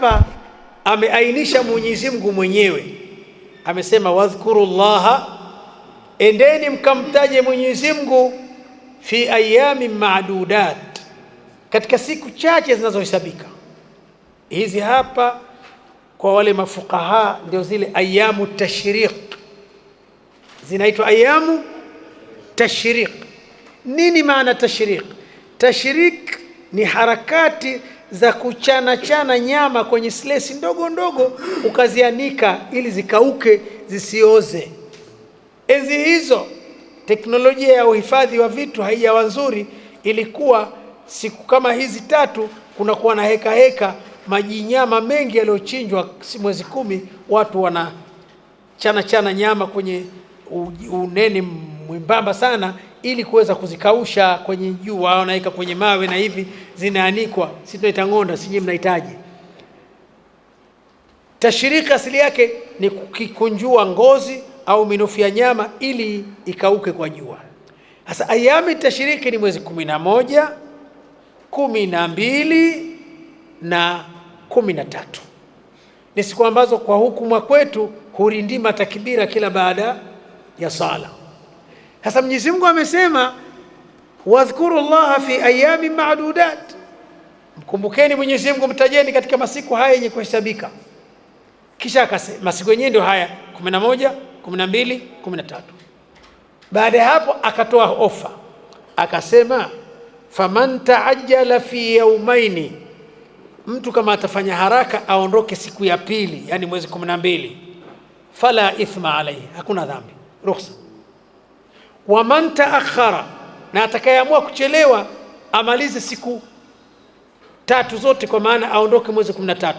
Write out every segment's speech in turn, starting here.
Hapa ameainisha Mwenyezi Mungu mwenyewe, amesema wadhkurullaha, endeni mkamtaje Mwenyezi Mungu fi ayami ma'dudat, katika siku chache zinazohesabika. Hizi hapa kwa wale mafukaha ndio zile ayamu tashriq, zinaitwa ayamu tashriq. Nini maana tashriq? Tashriq ni harakati za kuchana chana nyama kwenye slesi ndogo ndogo, ukazianika ili zikauke zisioze. Enzi hizo teknolojia ya uhifadhi wa vitu haijawa nzuri, ilikuwa siku kama hizi tatu kunakuwa na heka heka, maji nyama mengi yaliyochinjwa mwezi 10, watu wana chana chana nyama kwenye unene mwembamba sana ili kuweza kuzikausha kwenye jua, wanaweka kwenye mawe na hivi zinaanikwa. Sisi tunaita ng'onda, sijui mnahitaji. Tashirika asili yake ni kukikunjua ngozi au minofu ya nyama ili ikauke kwa jua. Sasa ayami tashiriki ni mwezi 11, 12 na 13. Ni siku ambazo kwa hukumu kwetu hurindima takbira kila baada ya sala. Sasa Mwenyezi Mungu amesema wadhkurullaha fi ayami ma'dudat, mkumbukeni Mwenyezi Mungu, mtajeni katika masiku haya yenye kuhesabika. Kisha akasema masiku yenyewe ndio haya 11, 12, 13. Baada ya hapo akatoa ofa akasema faman taajjala fi yawmaini, mtu kama atafanya haraka aondoke siku ya pili, yani mwezi 12, fala ithma alayhi, hakuna dhambi, ruhusa. Waman taakhara, na atakayeamua kuchelewa amalize siku tatu zote, kwa maana aondoke mwezi 13,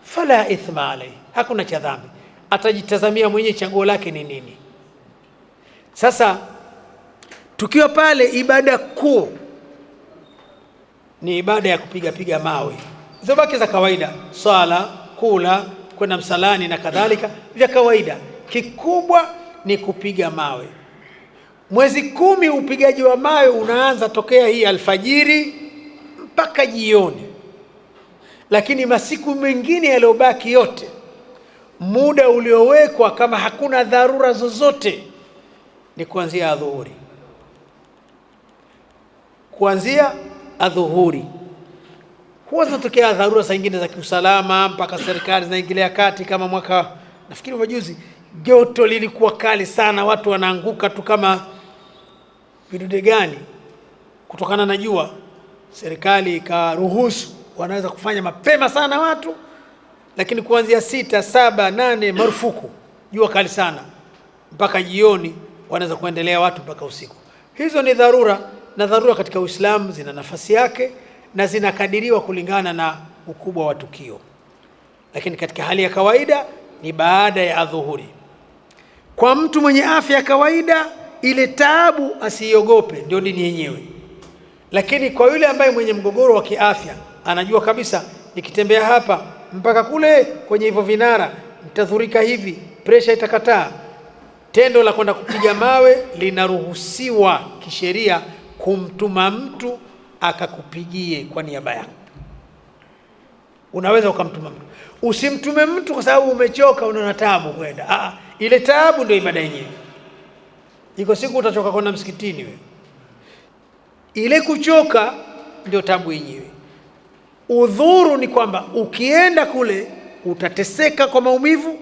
fala ithma alayhi, hakuna cha dhambi, atajitazamia mwenyewe chaguo lake ni nini. Sasa tukiwa pale, ibada kuu ni ibada ya kupiga piga mawe, zobaki za kawaida, swala, kula, kwenda msalani na kadhalika, vya kawaida. Kikubwa ni kupiga mawe. Mwezi 10 upigaji wa mawe unaanza tokea hii alfajiri mpaka jioni, lakini masiku mengine yaliyobaki yote, muda uliowekwa kama hakuna dharura zozote ni kuanzia adhuhuri. Kuanzia adhuhuri huwa zinatokea dharura saa nyingine za kiusalama, mpaka serikali zinaingilia kati. Kama mwaka nafikiri majuzi, joto lilikuwa kali sana, watu wanaanguka tu kama vidude gani kutokana na jua. Serikali ikaruhusu wanaweza kufanya mapema sana watu, lakini kuanzia 6, 7, 8 marufuku, jua kali sana mpaka jioni, wanaweza kuendelea watu mpaka usiku. Hizo ni dharura, na dharura katika Uislamu zina nafasi yake na zinakadiriwa kulingana na ukubwa wa tukio, lakini katika hali ya kawaida ni baada ya adhuhuri. Kwa mtu mwenye afya ya kawaida, ile taabu asiiogope, ndio dini yenyewe. Lakini kwa yule ambaye mwenye mgogoro wa kiafya, anajua kabisa nikitembea hapa mpaka kule kwenye hivyo vinara nitadhurika hivi, presha itakataa, tendo la kwenda kupiga mawe linaruhusiwa kisheria, kumtuma mtu akakupigie kwa niaba yako. Unaweza ukamtuma mtu. Usimtume mtu kwa sababu umechoka, unaona taabu kwenda. Ile taabu ndio ibada yenyewe. Iko siku utachoka kwenda msikitini wewe. Ile kuchoka ndio taabu yenyewe. Udhuru ni kwamba ukienda kule utateseka kwa maumivu,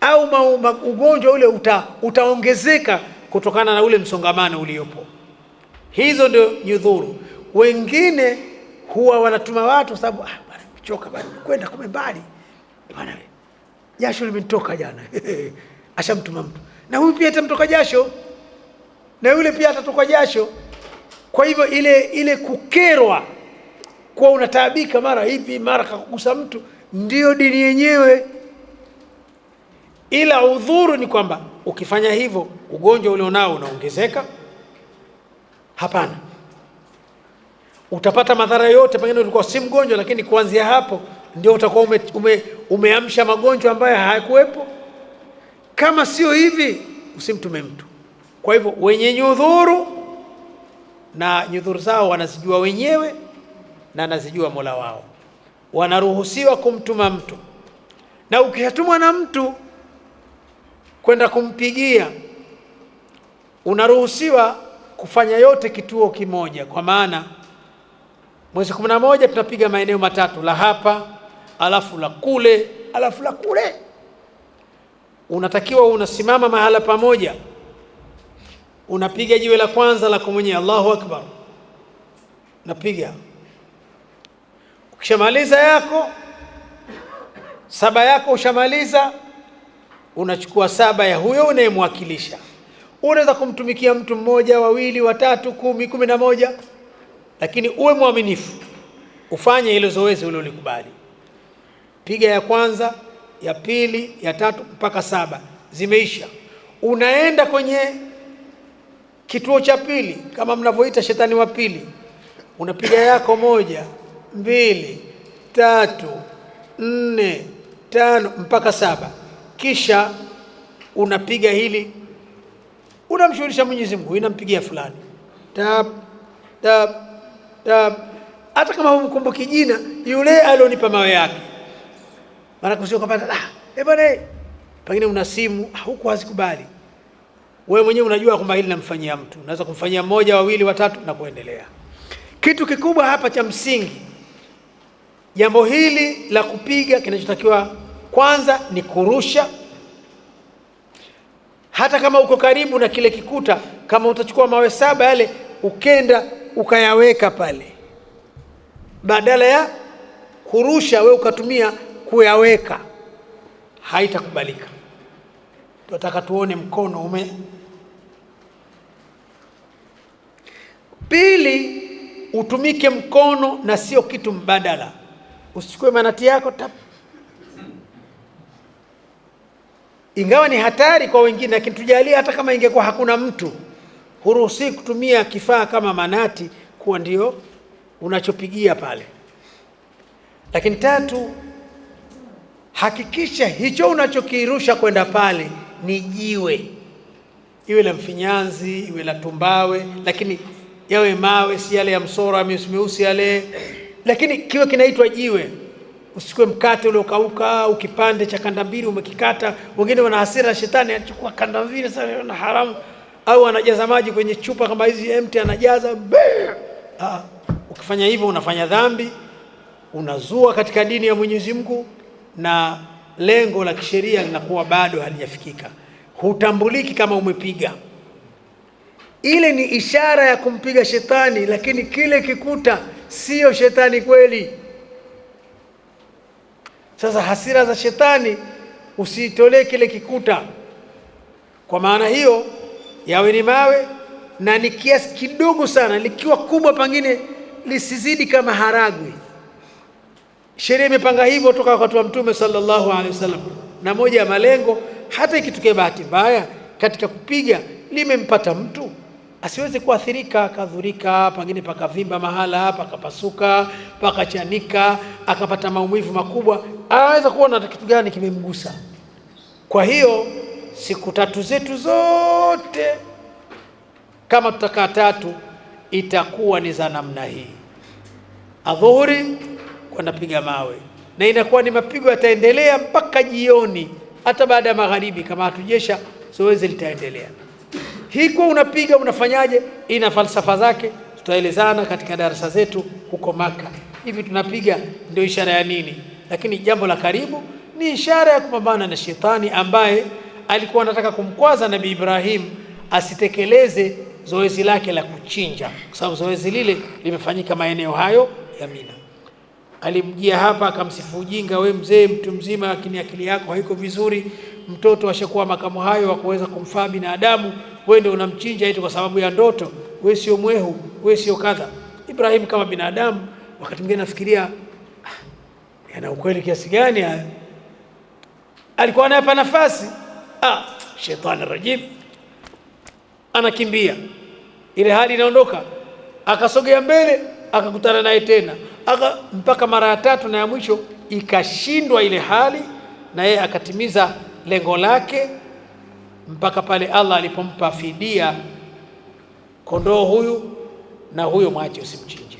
au ugonjwa ule utaongezeka kutokana na ule msongamano uliopo. Hizo ndio nyudhuru. Wengine huwa wanatuma watu sababu bwana nimechoka bwana, kwenda kumbe mbali bwana, jasho limenitoka jana. Ashamtuma mtu, na huyu pia atamtoka jasho, na yule pia atatoka jasho. Kwa hivyo ile kukerwa kwa unataabika mara hivi mara kakugusa mtu, ndio dini yenyewe. Ila udhuru ni kwamba ukifanya hivyo ugonjwa ulionao unaongezeka. Hapana, utapata madhara yote. Pengine ulikuwa si mgonjwa, lakini kuanzia hapo ndio utakuwa umeamsha magonjwa ambayo hayakuwepo. Kama sio hivi, usimtume mtu. Kwa hivyo wenye nyudhuru, na nyudhuru zao wanazijua wenyewe na anazijua Mola wao. Wanaruhusiwa kumtuma mtu, na ukishatumwa na mtu kwenda kumpigia, unaruhusiwa kufanya yote kituo kimoja. Kwa maana mwezi 11 tunapiga maeneo matatu, la hapa, alafu la kule, alafu la kule. Unatakiwa unasimama mahala pamoja, unapiga jiwe la kwanza la kumwenye Allahu Akbar, napiga. Ukishamaliza yako saba yako ushamaliza, unachukua saba ya huyo unayemwakilisha. Unaweza kumtumikia mtu mmoja, wawili, watatu, 10, 11, lakini uwe mwaminifu, ufanye hilo zoezi ulilolikubali. Piga ya kwanza, ya pili, ya tatu mpaka 7, zimeisha. Unaenda kwenye kituo cha pili, kama mnavyoita shetani wa pili, unapiga yako 1, 2, 3, 4, 5 mpaka 7, kisha unapiga hili, unamshughulisha Mwenyezi Mungu, inampigia fulani, tap tap tap, hata kama humkumbuki jina yule alionipa mawe yake. Maana kusio kupata bwana, pengine una simu huku hazikubali, wewe mwenyewe unajua kwamba hili namfanyia mtu, unaweza kumfanyia mmoja, wawili, watatu na kuendelea. Kitu kikubwa hapa cha msingi, jambo hili la kupiga, kinachotakiwa kwanza ni kurusha. Hata kama uko karibu na kile kikuta, kama utachukua mawe 7 yale ukenda ukayaweka pale, badala ya kurusha wewe ukatumia kuyaweka, haitakubalika. Tunataka tuone mkono ume. Pili, utumike mkono na sio kitu mbadala. Usichukue manati yako tap, ingawa ni hatari kwa wengine, lakini tujalie hata kama ingekuwa hakuna mtu, huruhusi kutumia kifaa kama manati kuwa ndio unachopigia pale. Lakini tatu, hakikisha hicho unachokirusha kwenda pale ni jiwe, iwe la mfinyanzi, iwe la tumbawe, lakini yawe mawe, si yale ya msora meusi yale, lakini kiwe kinaitwa jiwe. Usichukue mkate uliokauka, ukipande cha kanda mbili umekikata. Wengine wana hasira, shetani anachukua kanda mbili sasa na haramu, au anajaza maji kwenye chupa kama hizi empty, anajaza. Ukifanya hivyo unafanya dhambi, unazua katika dini ya Mwenyezi Mungu, na lengo la kisheria linakuwa bado halijafikika. Hutambuliki kama umepiga. Ile ni ishara ya kumpiga shetani, lakini kile kikuta sio shetani kweli. Sasa hasira za shetani usitolee kile kikuta. Kwa maana hiyo, yawe ni mawe na ni kiasi kidogo sana, likiwa kubwa pengine lisizidi kama haragwe. Sheria imepanga hivyo toka wakati wa Mtume sallallahu alaihi wasallam, na moja ya malengo, hata ikitokea bahati mbaya katika kupiga limempata mtu, asiweze kuathirika, akadhurika, pengine pakavimba mahala, pakapasuka, pakachanika, akapata maumivu makubwa, anaweza kuona kitu gani kimemgusa. Kwa hiyo siku tatu zetu zote, kama tutakaa tatu, itakuwa ni za namna hii. Adhuhuri kwenda piga mawe, na inakuwa ni mapigo yataendelea mpaka jioni, hata baada ya magharibi kama hatujesha, zoezi litaendelea. Hii kwa unapiga unafanyaje, ina falsafa zake, tutaelezana katika darasa zetu huko Maka. Hivi tunapiga ndio ishara ya nini? Lakini jambo la karibu ni ishara ya kupambana na shetani ambaye alikuwa anataka kumkwaza Nabii Ibrahim asitekeleze zoezi lake la kuchinja, kwa sababu zoezi lile limefanyika maeneo hayo ya Mina. Alimjia hapa akamsifu ujinga, we mzee mtu mzima, lakini akili yako haiko vizuri, mtoto ashakuwa makamu hayo wa kuweza kumfaa binadamu, wewe ndio unamchinja eti kwa sababu ya ndoto, wewe sio mwehu, wewe sio kadha. Ibrahim kama binadamu wakati mwingine nafikiria yana ukweli kiasi gani haya, alikuwa anayapa nafasi. Shetani rajim, anakimbia, ile hali inaondoka, akasogea mbele, akakutana naye tena, mpaka mara ya tatu na ya mwisho ikashindwa ile hali, na yeye akatimiza lengo lake mpaka pale Allah alipompa fidia kondoo huyu na huyo mwache usimchinje.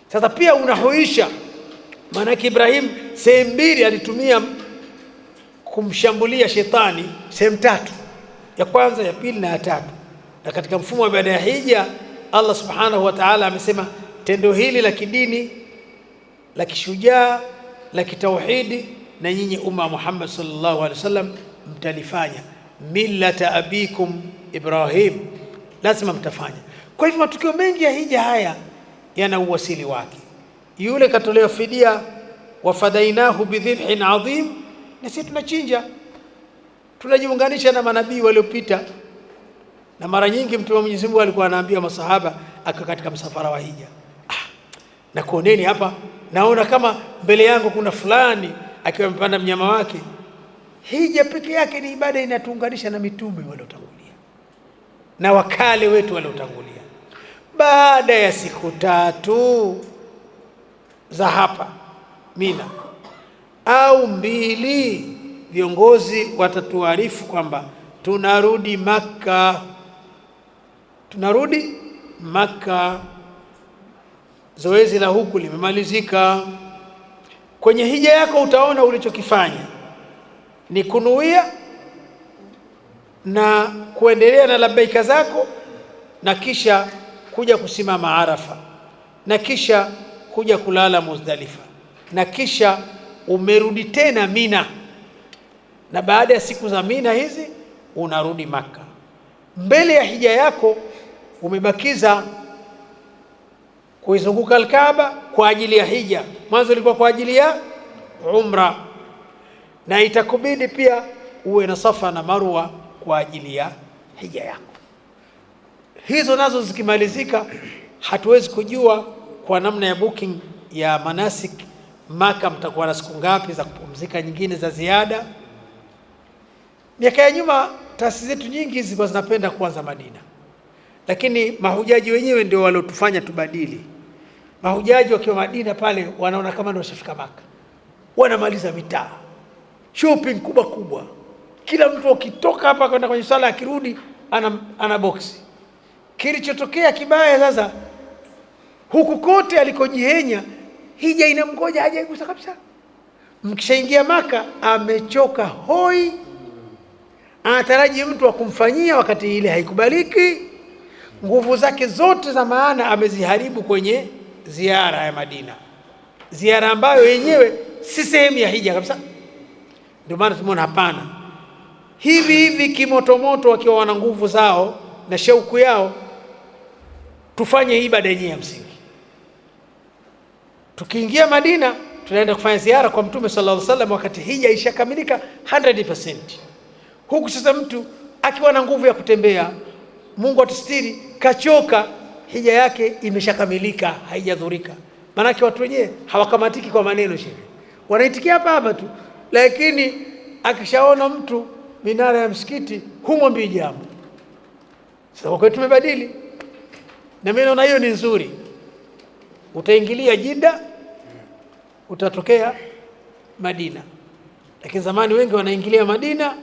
Sasa pia unahuisha Maanake Ibrahim sehemu mbili alitumia kumshambulia shetani, sehemu tatu, ya kwanza, ya pili na ya tatu. Na katika mfumo wa ibada ya hija Allah subhanahu wa ta'ala amesema tendo hili la kidini, la kishujaa, la kitauhidi, na nyinyi umma wa Muhammad sallallahu alaihi wasallam mtalifanya, millata abikum Ibrahim, lazima mtafanya. Kwa hivyo matukio mengi ya hija haya yana uwasili wake. Yule katolewa fidia, wafadainahu bidhibhin adhim, na sisi tunachinja, tunajiunganisha na manabii waliopita. Na mara nyingi Mtume wa Mwenyezi Mungu alikuwa anaambia masahaba akiwa katika msafara wa hija, na kuoneni hapa, naona kama mbele yangu kuna fulani akiwa amepanda mnyama wake. Hija peke yake ni ibada inatuunganisha na mitume waliotangulia na wakale wetu waliotangulia. Baada ya siku 3 za hapa Mina au 2, viongozi watatuarifu kwamba tunarudi Maka, tunarudi Maka, zoezi la huku limemalizika. Kwenye hija yako utaona ulichokifanya ni kunuia na kuendelea na labbaika zako, na kisha kuja kusimama Arafa, na kisha kuja kulala Muzdalifa, na kisha umerudi tena Mina, na baada ya siku za Mina hizi unarudi Maka. Mbele ya hija yako umebakiza kuizunguka Al-Kaaba kwa ajili ya hija, mwanzo ilikuwa kwa ajili ya umra, na itakubidi pia uwe na Safa na Marwa kwa ajili ya hija yako. Hizo nazo zikimalizika, hatuwezi kujua kwa namna ya booking ya manasik Maka mtakuwa na siku ngapi za kupumzika nyingine za ziada. Miaka ya nyuma taasisi zetu nyingi zilikuwa zinapenda kuanza Madina, lakini mahujaji wenyewe ndio waliotufanya tubadili. Mahujaji wakiwa Madina pale wanaona kama ndio washafika Maka, wanamaliza mitaa, shopping kubwa kubwa, kila mtu akitoka hapa kwenda kwenye sala akirudi ana boksi. Kilichotokea kibaya sasa, huku kote alikojihenya hija inamgoja, hajaigusa kabisa. Mkishaingia Maka amechoka hoi, anataraji mtu wa kumfanyia, wakati ile haikubaliki. Nguvu zake zote za maana ameziharibu kwenye ziara ya Madina, ziara ambayo yenyewe si sehemu ya hija kabisa. Ndio maana tumeona hapana, hivi hivi kimotomoto wakiwa wana nguvu zao na shauku yao, tufanye ibada yenyewe ya msingi. Tukiingia Madina tunaenda kufanya ziara kwa Mtume sallallahu alaihi wasallam wakati hija ishakamilika 100%. Huku sasa mtu akiwa na nguvu ya kutembea, Mungu atustiri, kachoka, hija yake imeshakamilika, haijadhurika. Maanake watu wenyewe hawakamatiki kwa maneno shehe, wanaitikia hapa hapa tu, lakini akishaona mtu minara ya msikiti humwambii jambo. Sasa kwa kweli tumebadili, na mimi naona hiyo ni nzuri. Utaingilia Jida, utatokea Madina, lakini zamani wengi wanaingilia Madina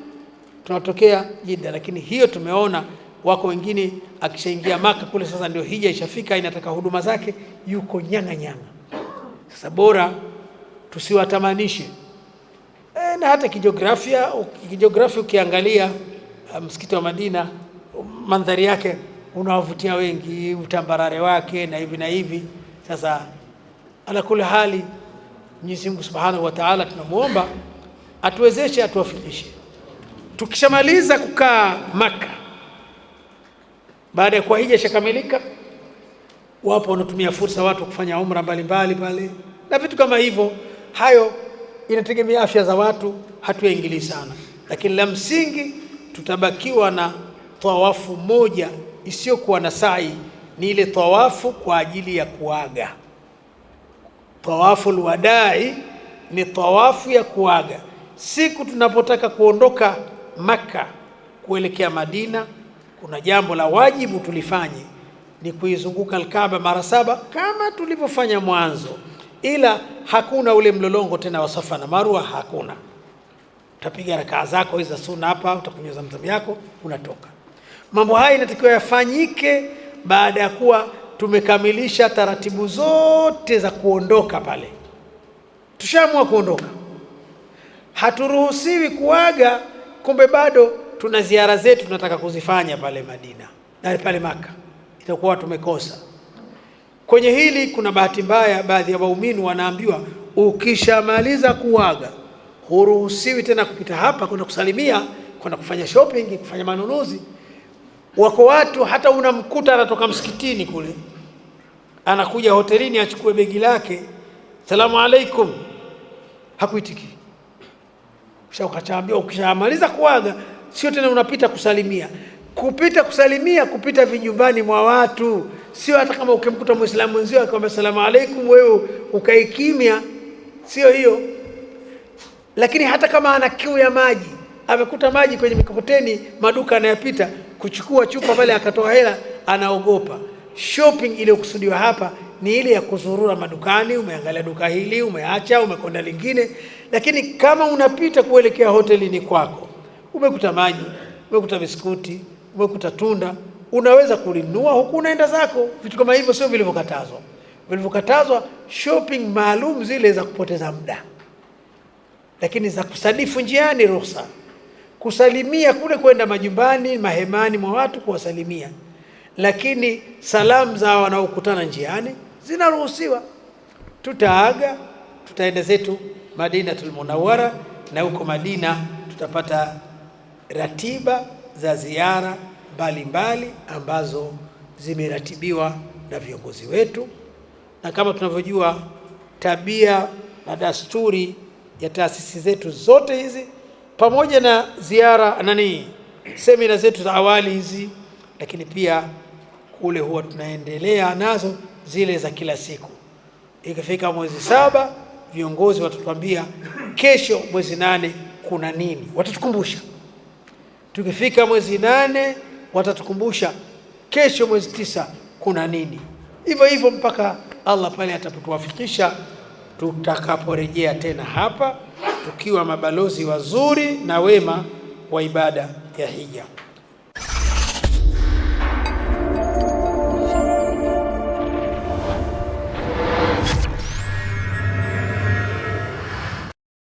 tunatokea Jida. Lakini hiyo tumeona wako wengine akishaingia Maka kule sasa ndio hija ishafika, inataka huduma zake, yuko nyanga nyanga. Sasa bora tusiwatamanishe. Na hata kijiografia ukiangalia msikiti wa Madina, mandhari yake unawavutia wengi, utambarare wake na hivi na hivi. Sasa ala kula hali, Mwenyezi Mungu Subhanahu wa Ta'ala tunamuomba atuwezeshe, atuwafikishe. Tukishamaliza kukaa Maka baada ya kuwa hija ishakamilika, wapo wanatumia fursa watu kufanya umra mbalimbali pale na vitu kama hivyo. Hayo inategemea afya za watu, hatuingilii sana, lakini la msingi tutabakiwa na tawafu moja isiyokuwa na sa'i, ni ile tawafu kwa ajili ya kuaga. Tawafu alwadai ni tawafu ya kuaga. Siku tunapotaka kuondoka Maka kuelekea Madina, kuna jambo la wajibu tulifanye, ni kuizunguka Al-Kaaba mara 7 kama tulivyofanya mwanzo, ila hakuna ule mlolongo tena wa Safa na Marwa, hakuna. Utapiga rakaa zako hizo sunna hapa, utakunywa zamzam yako, unatoka. Mambo haya inatakiwa yafanyike baada ya kuwa tumekamilisha taratibu zote za kuondoka pale. Tushaamua kuondoka, haturuhusiwi kuaga, kumbe bado tuna ziara zetu tunataka kuzifanya pale Madina na pale Maka, itakuwa tumekosa. Kwenye hili kuna bahati mbaya, baadhi ya waumini wanaambiwa ukishamaliza kuaga huruhusiwi tena kupita hapa kwenda kusalimia, kwenda kufanya shopping, kufanya manunuzi. Wako watu hata unamkuta anatoka msikitini kule anakuja hotelini achukue begi lake, salamu alaikum, hakuitiki. Kisha ukachaambiwa ukishamaliza kuaga sio tena unapita kusalimia. Kupita kusalimia, kupita vijumbani mwa watu, sio hata kama ukimkuta Muislamu mwenzio akwambia salamu alaikum, wewe ukaikimya, sio hiyo. Lakini hata kama ana kiu ya maji, amekuta maji kwenye mikokoteni, maduka anayopita, kuchukua chupa pale akatoa hela, anaogopa. Shopping iliyokusudiwa hapa ni ile ya kuzurura madukani, umeangalia duka hili, umeacha, umekwenda lingine. Lakini kama unapita kuelekea hotelini kwako, umekuta maji, umekuta biskuti, umekuta tunda, unaweza kulinunua huku unaenda zako. Vitu kama hivyo sio vilivyokatazwa. Vilivyokatazwa shopping maalum zile za kupoteza muda, lakini za kusadifu njiani ruhusa. Kusalimia kule kwenda majumbani, mahemani mwa watu kuwasalimia, lakini salamu za wanaokutana njiani zinaruhusiwa. Tutaaga, tutaenda zetu Madinatul Munawwara, na huko Madina tutapata ratiba za ziara mbalimbali ambazo zimeratibiwa na viongozi wetu, na kama tunavyojua tabia na dasturi ya taasisi zetu zote hizi, pamoja na ziara nani semina zetu za awali hizi, lakini pia kule huwa tunaendelea nazo zile za kila siku. Ikifika mwezi 7 viongozi watatuambia kesho mwezi 8 kuna nini, watatukumbusha. Tukifika mwezi 8 watatukumbusha kesho mwezi 9 kuna nini. Hivyo hivyo mpaka Allah pale atakapotuwafikisha tutakaporejea tena hapa tukiwa mabalozi wazuri na wema wa ibada ya hija.